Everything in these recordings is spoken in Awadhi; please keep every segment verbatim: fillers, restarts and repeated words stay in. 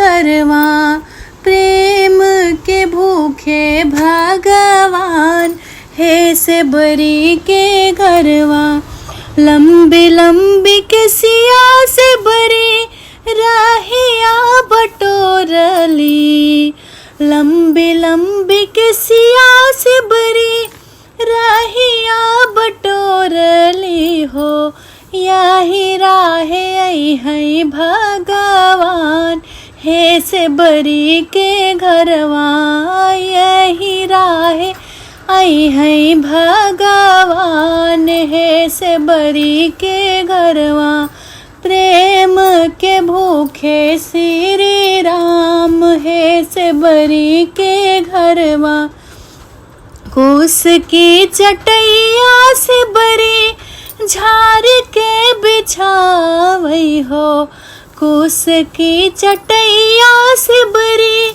करवा। प्रेम के भूखे भगवान, हे सेबरी के घरवा। लंबी लंबी केसिया सेबरी रहिया बटोरली। लंबी लंबी केसिया सेबरी रहिया बटोरली हो। यही राहे अइहैं भगवान, हे सेबरी के घरवा। यही राहे अइहैं भगवान, हे सेबरी के घरवा। प्रेम के भूखे श्री राम, हे सेबरी के घरवा। कुस की चटैया सेबरी झार के बिछावै हो। कुस की चटैया सेबरी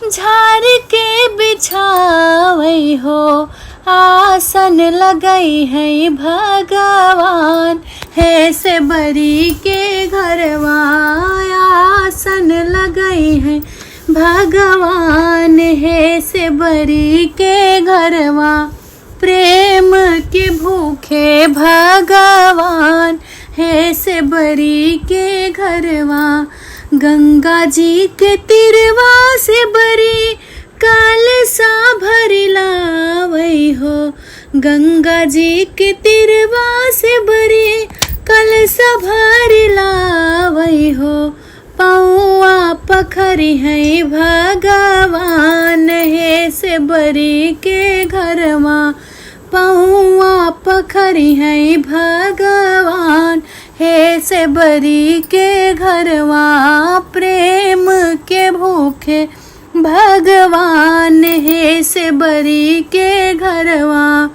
झार के बिछावै हो। आसन लगइहैं भगवान, हे सेबरी के घरवा। आसन लगइहैं भगवान, हे सेबरी के घरवा। प्रेम के भूखे भगवान, हे सेबरी के घरवा। गंगा जी के तिरवा सेबरी कलसा भरि लावै हो। गंगा जी के तिरवा सेबरी कलसा भरि लावै हो। पौआ पखरिहैं भगवान, हे सेबरी के घरवा। पौआ पखरिहैं भगवान, हे सेबरी के घरवा। प्रेम के भूखे भगवान, हे सेबरी के घरवा।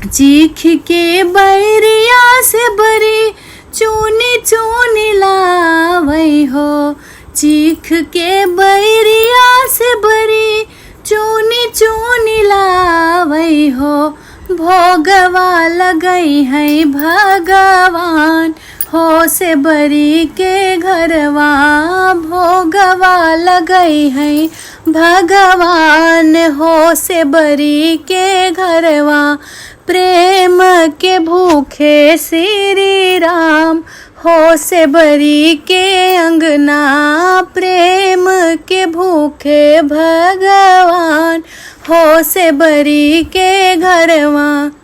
चीख के बैरिया सेबरी चुनि चुनि लावै हो। चीख के बैरिया सेबरी चुनि चुनि लावै हो। भोगवा लगइहैं भगवान, हो सेबरी के घरवा। भोगवा लगइहैं भगवान, हो सेबरी के घरवा। प्रेम के भूखे श्री राम, हो सेबरी के अंगना। प्रेम के भूखे भगवान, हो सेबरी के घरवा।